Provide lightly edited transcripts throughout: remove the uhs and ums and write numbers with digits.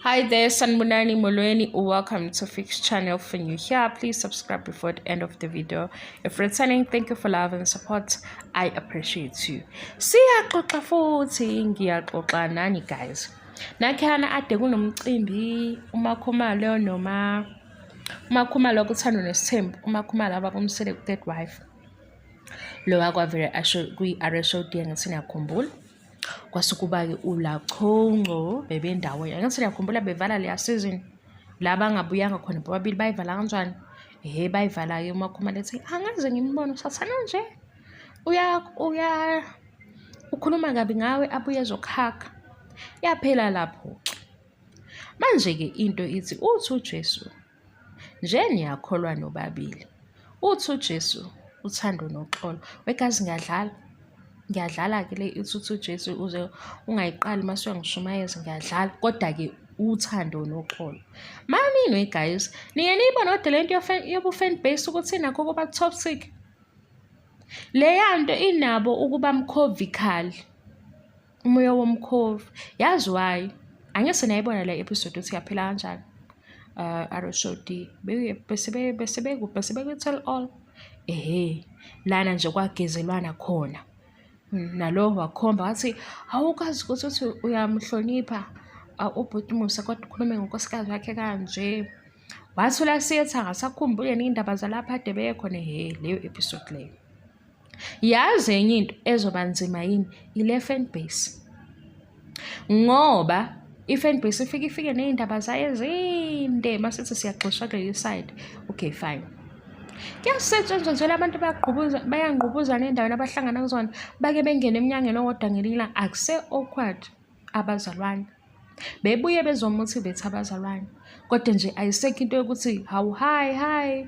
Hi there, Sanbonani Molweni. Welcome to Fix Channel. For new here, please subscribe before the end of the video. If returning, thank you for love and support. I appreciate you. Siyaxoxa futhi ngiyaxoxa nani guys. Nakhana ade kunomcimbi uMakhumalo noma uMakhumalo kuthando nesithembu uMakhumalo ababumsele ku-third wife. Lo wakwavele asho kwi-RSOD ngithi niyakhumbula. Kwase kuba-ke uLaConco bebendawonye. Angithi niyakhumbula bevala leya season la bangabuyanga khona bobabili bayivala kanjani? Ehhe bayivala-ke uMakhumalo ethi angaze ngimbone usathane nje uya uya ukhuluma kabi ngawe abuye ezokuhaga. Yaphela lapho-ke. Manje-ke into ithi uthi uJesu nje niyakholwa nobabili. Uthi uJesu uthando noxolo. Wegazi ngiyadlala. Ngiyadlala-ke le ithi uthi uJesu uze ungayiqali uma usuyangishumayeza ngiyadlala. Kodwa-ke uthando noxolo. Manini we guys, niye niyibone kodwa le nto yobu-fan base ukuthi inakho ukuba toxic. Leya nto inabo ukuba mkhovikhali. Umoya womkhovu. Yazi why? Angeke nayibona le episode ukuthi yaphela kanjani. RSOD bese bese bese beku-tell all. Ehhe, lana nje kwagezelwana khona. Nalo wakhomba wathi awukwazi ukuthi uthi uyamhlonipha ubhuti Musa kodwa ukhulume ngonkosikazi wakhe kanje. Wathula siyethi akasakhumbuli yena iy'ndaba zalapha ade beye khona hhe leyo episode leyo. Yazi enye into ezoba nzima yini ile fan base. Ngoba i-fan base ifike ifike ney'ndaba zayo ezinde masithi siyagxisha kuleli side. Okay fine. Kuyasetshenzwa nje abantu bayagqubuza bayangqubuzana endaweni abahlangana kuzona bake bengene emnyangweni owodwa ngelinye ilanga akuse awkward abazalwane. Bebuye bezomotivate abazalwane kodwa nje ayisekho into yokuthi hawu hi hi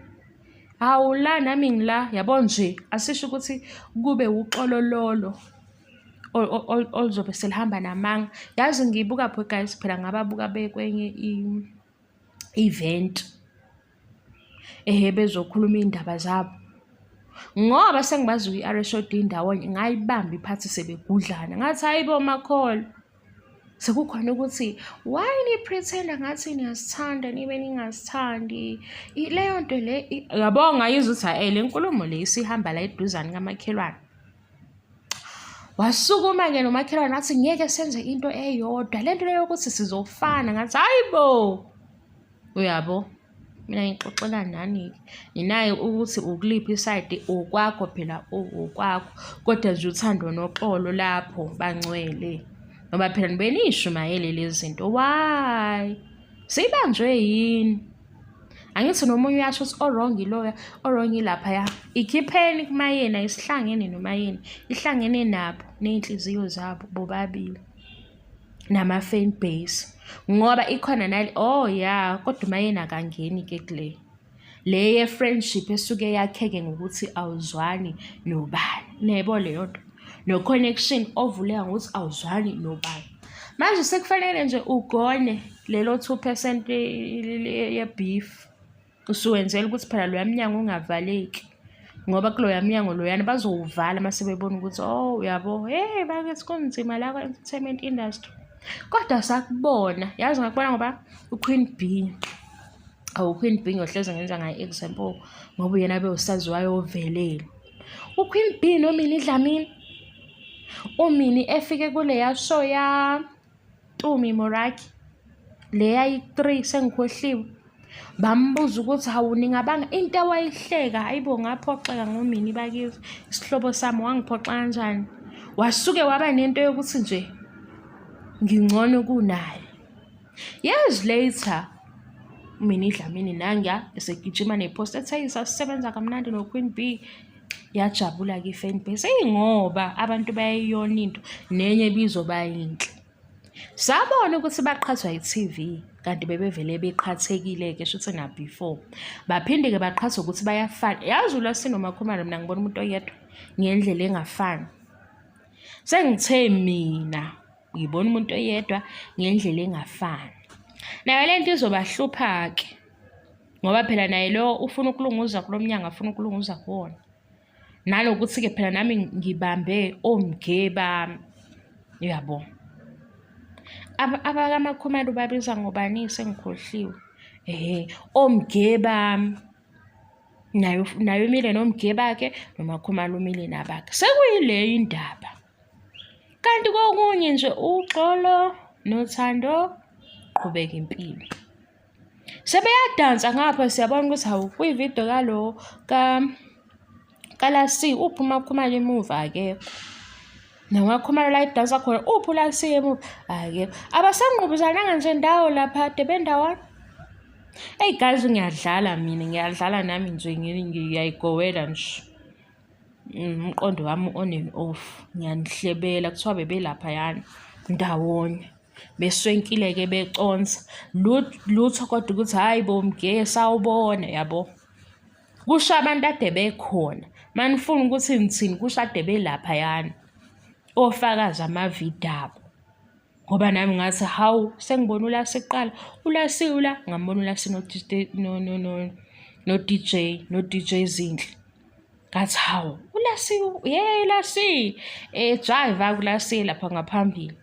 hawu la nami ngila yabo nje asisho ukuthi kube uxolo lolo oluzobe selihamba namanga. Yazi ngiyibuka pho guys phela ngababuka bekwenye i-event ehhe bezokhuluma iy'ndaba zabo. Ngoba sengibazi kwi-R_S_O_D ndawonye ngayibamba iphathi sebegudlana ngathi hhayi bo makholwa. Sekukhona ukuthi why ni-pretend-a ngathi niyasithanda nibe ningasithandi. Leyo nto le yabo ngayizwa ukuthi hhayi le nkulumo le isihamba la eduzane kamakhelwane. Wasukuma-ke nomakhelwane wathi ngeke senze into eyodwa le nto le yokuthi sizofana ngathi hhayi bo. Uyabo? Mina ngixoxela nani-ke. Ninaye ukuthi ukuliphi isayidi okwakho phela okwakho kodwa nje uthando noxolo lapho bangcwele. Ngoba phela nibe niy'shumayele lezi zinto why? Sibanjwe yini? Angithi nomunye uyasho ukuthi o-wrong iloya, o-wrong ilaphaya. Ikhipheni kumayeni ayisihlangene nomayeni, ihlangene nabo ney'nhliziyo zabo bobabili. Nama-fan base ngoba ikhona nale oh ya kodwa umayeni akangeni-ke kule. Le ye-friendship esuke yakheke ngokuthi awuzwani nobani, niyayibona leyo nto? No-connection ovuleka ngokuthi awuzwani nobani. Manje sekufanele nje ugone lelo 2 percent ye-beef usuwenzela ukuthi phela loya mnyango ungavaleki ngoba kuloya mnyango loyana bazowuvala mase bebona ukuthi oh uyabo hey bakithi kunzima la kwa-entertainment industry. Kodwa sakubona yazi ngakubona ngoba uQueen B awu uQueen B ngiyohleze ngenza ngaye example ngoba uyena bewusaziwayo ovelele. UQueen B noMinnie Dlamini uMinnie efike kuleya show ya Tumi Morake le yayi-three sengikhohliwe. Bambuza ukuthi hawu ningabanga into awayihleka hayi bo ngaphoxeka ngoMinnie bakithi isihlobo sami wangiphoxa kanjani. Wasuke waba nento yokuthi nje ngingcono kunaye. Years later uMinnie Dlamini nangiya esegijima ne-post ethi hey sasisebenza kamnandi no-Queen B. Yajabula-ke i-fan base eyi ngoba abantu bayayiyona into nenye ibizoba yinhle. Sabona ukuthi baqhathwa i-T_V kanti bebevele beqhathekile-ke shuthi na-before. Baphinde-ke baqhathwa ukuthi bayafana. Yazi uLwazi noMakhumalo mina ngibona umuntu oyedwa ngendlela engafani. Sengithe mina ngibona umuntu oyedwa ngendlela engafani. Nayo le nto izobahlupha-ke ngoba phela naye lo ufuna ukulunguza kulo mnyango afuna ukulunguza kuwona. Nanokuthi-ke phela nami ngibambe omge bami, uyabo. AbakaMakhumalo babiza ngobani sengikhohliwe. Ehhe, oMgeba naye naye umile noMgeba-ke noMakhumalo umile nabakhe. Sekuyileyo indaba. Kanti kokunye nje uxolo nothando qhubeka impilo. Sebeyadansa ngapha siyabona ukuthi hawu kwividiyo kalo ka kaLasi uphi uMakhumalo emuva akekho. NoMakhumalo la edansa khona uphi uLasi emuva akekho. Abasangqubuzananga nje ndawo lapha kade bendawana. Eyi guys ngiyadlala mina ngiyadlala nami nje ngiyayigowela nje. Umqondo wami on and off ngiyanihlebela kuthiwa bebelaphayana ndawonye. Beswenkile-ke beconsa lutho kodwa ukuthi hhayi bo Mge sawubona yabo. Kusho abantu ade bekhona manifuna ukuthi nithini kusho ade belaphayana ofakazi amavidiyo abo. Ngoba nami ngathi hawu sengibona uLasi kuqala, uLasi ula ngambona uLasi no-D_J no-D_J Zinhle. Ngathi hawu uLasi ye Lasi ejayiva kuLasi lapha ngaphambili.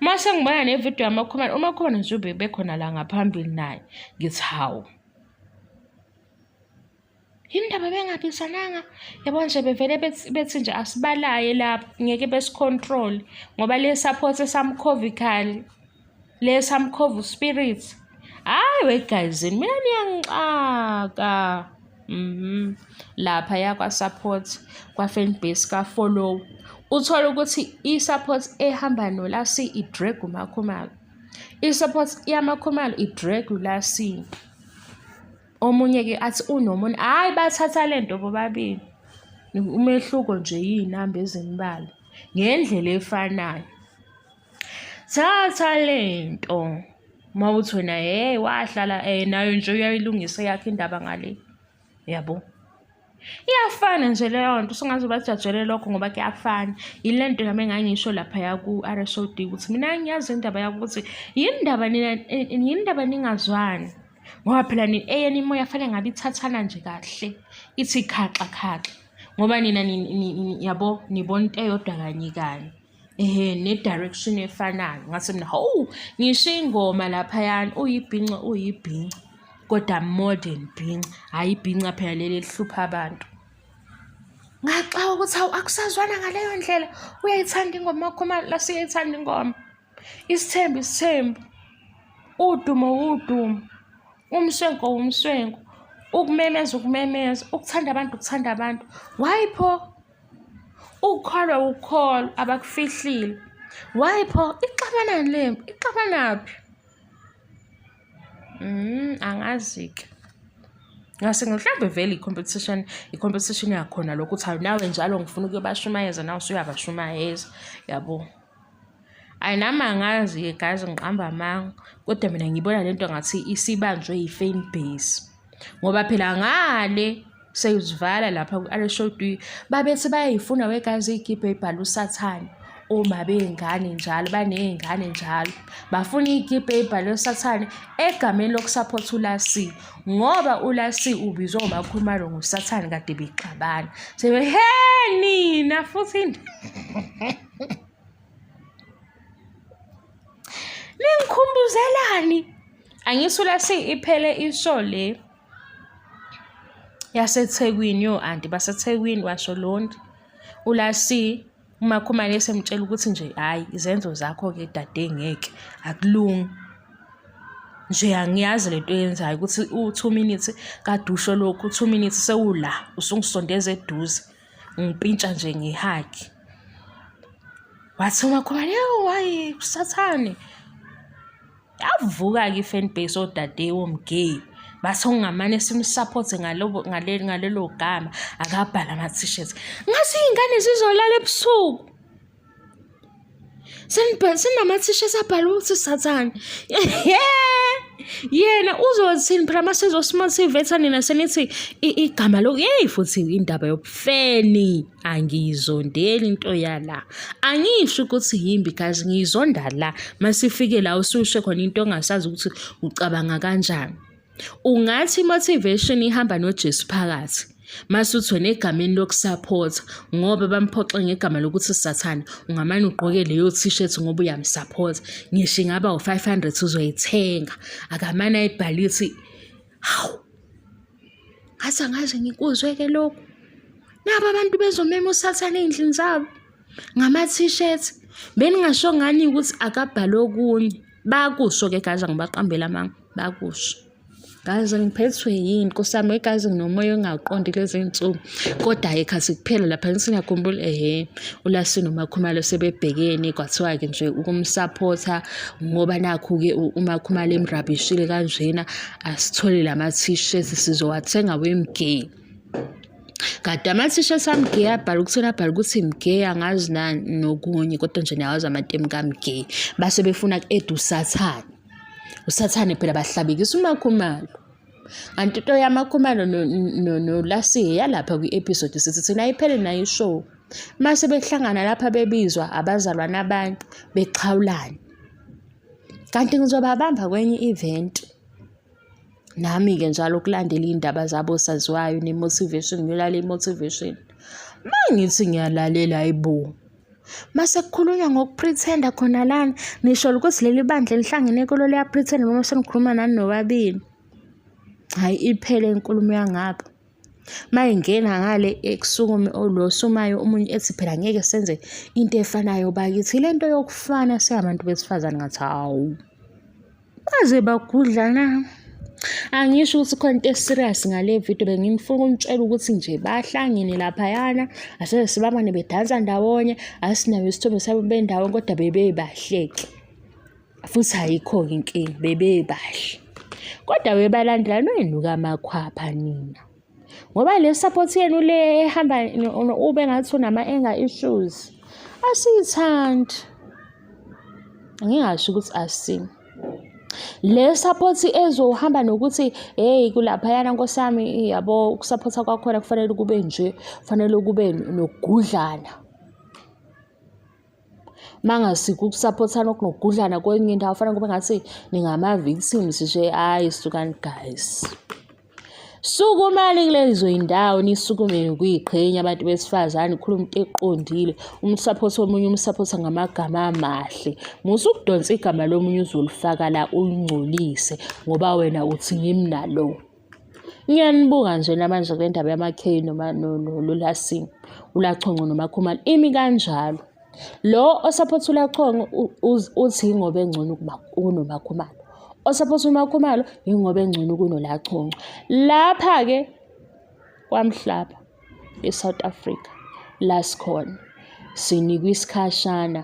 Uma sengibona nevidiyo yaMakhumalo, uMakhumalo nje ubekhona la ngaphambili naye. Ngithi hawu yini ndaba bengabizananga yabo nje bevele bethi nje asibalaye lapho ngeke besicontrol ngoba le support esamcovical le samcovu spirit hayi we guys mina niyangixaka lapha yakwa support kwa fan base ka follow uthola ukuthi i support ehamba noLasi i drag uMakhumalo i support yamakhumalo i drag uLasi. Omunye-ke athi unomona, hhayi bathatha le nto bobabili. Umehluko nje yiy'namba ezimbalwa ngendlela efanayo. Thatha le nto uma uthi wena hhe wahlala nayo nje uyayilungisa eyakhe indaba ngale, yabo. Iyafana nje leyo nto usungaze ubajajele lokho ngoba kuyafana. Yile nto nami engangisho laphaya ku-R_S_O_D ukuthi mina angiyazi indaba yakho ukuthi yini ndaba nina yini ndaba ningazwani. Ngoba phela nina eyenu imoya fanele ngabe ithathana nje kahle ithi khaxa khaxa ngoba nina yabo nibona into eyodwa kanye kanye. Ehhe ne-direction efanayo. Ngase mina hawu ngisho ingoma laphayana uyibhinca uyibhinca kodwa modern bhinca hhayi ibhinca phela leli elihlupha abantu. Ngaxaka ukuthi hawu akusazwana ngaleyo ndlela uyayithanda ingoma uMakhumalo la siyayithanda ingoma. Isithembu isithembu, udumo wudumo, umswenko wumswenko, ukumemeza ukumemeza, ukuthanda abantu ukuthanda abantu. Why pho? Ukukholwa wukukholwa abakufihlile. Why pho? Ixabanani le mpi? Ixabanaphi? Angazi-ke. Ngase mhlawumbe vele i-competition, i-competition yakhona lokho ukuthi hawu nawe njalo ngifuna ukuyobashumayeza nawe usuyabashumayeza, yabo. Ayi nami angazi-ke guys ngiqamba amanga kodwa mina ngibona lento ngathi isibanjwe yi-fan base ngoba phela ngale seyizivala lapha ku-RSOD babethi bayayifuna we guys iy'kibha ey'bhala usathane oma bey'ngane njalo baney'ngane njalo bafuna iy'kibha ey'bhalwe usathane egameni lokusaphotha uLasi ngoba uLasi ubizwa uMakhumalo ngosathane kade bexabana sebe he nina futhi Ningikhumbuzelani? Angisula si iphele isho le yaseThekwini yo anti baseThekwini washo londi ulasi uMakhumalo esemtshela ukuthi nje hhayi izenzo zakho-ke dade ngeke akulungi nje angiyazi lento oyenzayo ukuthi u-2 minutes kade usho lokhu u-2 minutes sewula usungisondeza eduze ngipintsha nje ngihagi wathi uMakhumalo yewu hayi usathane yavuka-ke i-fan base odadewo mgay bathi okungamane simsaphothe ngalelo gama akabhala ama-t-shirt ngathi iy'ngane zizolala ebusuku Sinama-t-shirt abhalwe ukuthi Sathane. Yena uzothini phela uma sezosimotivate nina senithi igama loku yeyi futhi indaba yobufeni angiyizondeli into yala. Angisho ukuthi yimbi guys ngiyizonda la masifike la ususho khona into ongasazi ukuthi ucabanga kanjani. Ungathi i-motivation ihamba noJesu phakathi. Mase uthi wena egameni lokusaphotha ngoba bamphoxe ngegama lokuthi Sathane, ungamane ugqoke leyo t-shirt ngoba uyamsaphotha. Ngisho ingaba u-500 uzoyithenga. Akamane ayibhale ithi, hawu, ngathi angaze ngikuzwe-ke lokhu. Naba abantu bezomema uSathane ey'ndlini zabo ngama-t-shirt. Beningasho ngani ukuthi akabhale okunye. Bakusho-ke guys, angibaqambeli amanga, bakusho. Guys ngiphethwe yini nkosi yami guys nginomoya ongaqondi kulezi nsuku kodwa-ke khathi kuphela lapha ngisingakhumbuli ehe uLasi noMakhumalo sebebhekene kwathiwa-ke nje ukumsaphotha ngoba nakhu-ke uMakhumalo emrabishile kanjena asithole lama-t-shirt sizowathenga wemgay kade ama-t-shirt amgay abhala ukuthini abhala ukuthi mgay angazi nani nokunye kodwa nje niyawazi amatemu kamgay base befuna ku-eda usathane Usathane phela bahlabekisa uMakhumalo. Kanti into yaMakhumalo noLasiye yalapha kwi-episode sithi thina ayiphele nayo ishow. Mase behlangana lapha bebizwa abazalwane abanye bexhawulana. Kanti ngizobabamba kwenye i-event. Nami-ke njalo ukulandela iy'ndaba zabo osaziwayo ne-motivation, ngiyolalela i-motivation. Uma ngithi ngiyalalela hhayi bo, mase kukhulunywa ngokuphrithenda khona lana, nisho ukuthi leli bandla elihlangene kulo liyaphrithenda noma senikhuluma nani nobabili. Hhayi iphele inkulumo yangapha. Uma ingena ngale ekusukume lo osumayo omunye ethi phela ngeke senze into efanayo bakithi. Le nto yokufana singabantu besifazane ngathi hawu. Baze bagudlana. Angisho ukuthi khona into e-serious ngale video bengifuna ukunitshela ukuthi nje bahlangene laphayana aseke sibabone bedansa ndawonye asinayo isithombe sabo bendawonye kodwa bebebahleke futhi ayikho-ke inkinga bebebahle kodwa webalandela noyinuka amakhwapha nina ngoba le support yenu le ehamba ube ngathi unama-anger issues asiyithandi ngingasho ukuthi asi le support ezohamba nokuthi hey kulaphayana nkosi yami yabo ukusaphotha kwakhona kufanele kube nje kufanele kube nokugudlana mangasikho ukusaphothana okunokugudlana kwenye indawo fanele kube ngathi ningama-victims nje hhayi sukani guys Sukumani kulezo yindawo nisukume nokuyiqhenya abantu besifazane khuluma into eqondile umsaphotha omunye umsaphotha ngamagama amahle musa ukudonsa igama lomunye uzolifaka la ulingcolise ngoba wena uthi ngimnalo ngiyanibuka nje namanje kule ndaba yama-K noma noLasini uLachonco noMakhumalo imi kanjalo Lo osaphotha uLachonco uthi yingoba engcono kunoMakhumalo. Osaphotha uMakhumalo yingoba engcono kunoLachonco. Lapha-ke kwamhlaba e-South Africa la sikhona sinikwa isikhashana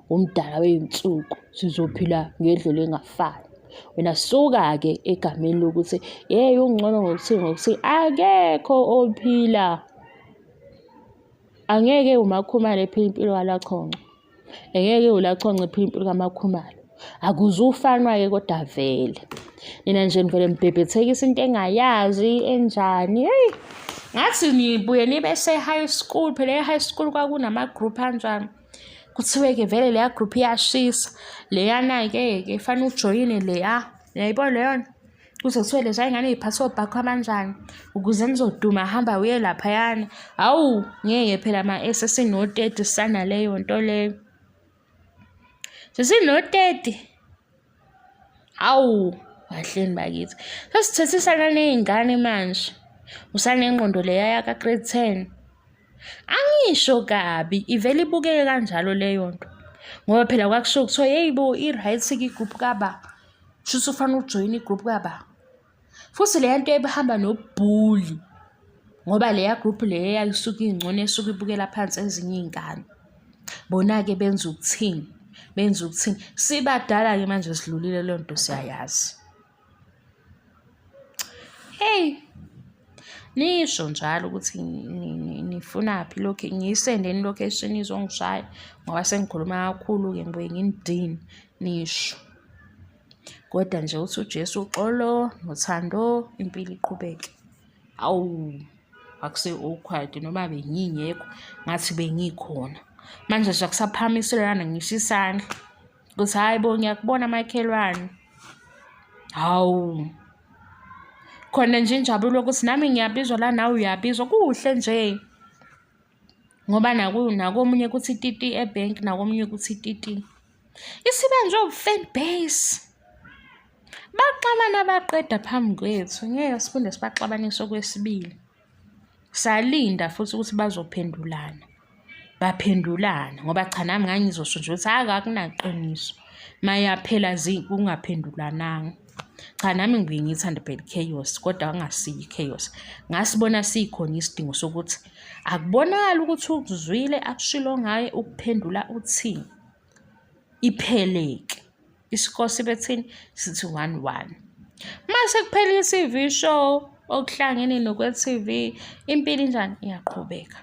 umdala wey'nsuku sizophila ngendlela engafani. Wena suka-ke egameni lokuthi yeyi ungcono ngokuthini ngokuthini akekho ophila Angeke uMakhumalo ephile impilo kaLaChonco. Angeke uLaChonco ephile impilo kaMakhumalo. Akuzufanwa-ke kodwa vele. Nina nje nivele nibhebhethekisa into engayazi enjani. Heyi, ngathi nibuye nibe se-high school. Phela e-high school kwakunama-group anjani. Kuthiwe-ke vele leya group iyashisa. Leyana-ke ke fanele ujoyine leya. Uyayibona leyo nto? Kuze kuthiwe leziya y'ngane y'phathwe obhakho abanjani ukuze nizoduma hamba uye laphayana. Hawu, ngeke phela ma esesino-thirty sanaleyo nto leyo. Sesino-thirty. Hawu, kahleni bakithi. Sesithethisana ney'ngane manje. Usanengqondo leya yaka-grade 10. Angisho kabi, ivele ibukeke kanjalo leyo nto. Ngoba phela kwakushiwo kuthiwa yeyi bo i-right-ke i-group kaba. Shuthi ufanele ujoyine i-group kaba. Futhi leya nto ebihamba nobhuli ngoba leya group leya yayisuke ingcono esuke ibukela phansi ezinye iy'ngane. Bona-ke benza ukuthini? Benza ukuthini? Sibadala-ke manje sidlulile leyo nto siyayazi. Hey, nisho njalo ukuthi nifunaphi lokhu ngiyisendeni location izongishaya ngoba sengikhuluma kakhulu-ke ngibuye nginidine nisho. Kodwa nje uthi uJesu uxolo nothando impilo iqhubeke. Awu akuse-awkward noma bengingekho ngathi bengikhona. Manje nje akusaphakamiselwana ngisho isandla ukuthi hhayi bo ngiyakubona makhelwane. Hawu. Khona nje injabulo ukuthi nami ngiyabizwa la nawe uyabizwa, kuhle nje. Ngoba nakomunye kuthi titi ebhenki nakomunye kuthi titi. Isiba nje ubu-fan base. Baxabana baqeda phambi kwethu, ngeke siphinde sibaxabanise okwesibili. Salinda futhi ukuthi bazophendulana. Baphendulana ngoba cha nami ngangizosho nje ukuthi hhayi akunaqiniso. Mayaphela kungaphendulananga. Cha nami ngibuye ngiyithande phela i-chaos kodwa kungasiyo i-chaos. Ngasibona sikhona isidingo sokuthi akubonakali ukuthi ukuzwile akushilo ngaye ukuphendula uthini. Ipheleke. Iscore sibe thini? Sithi 1-1. Mase kuphela i-TV show okuhlangene nokwe-TV, impilo injani? Iyaqhubeka.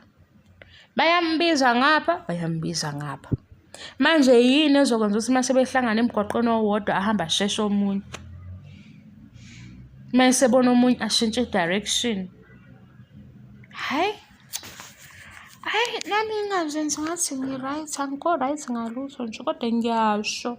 Bayambiza ngapha, bayambiza ngapha. Manje yini ezokwenza ukuthi uma sebehlangana emgwaqweni owodwa ahambe asheshe omunye? Uma esebona omunye ashintshe i-direction. Hhayi, hhayi nami ngingazenzi ngathi ngi-right, angikho right ngalutho nje kodwa ngiyasho.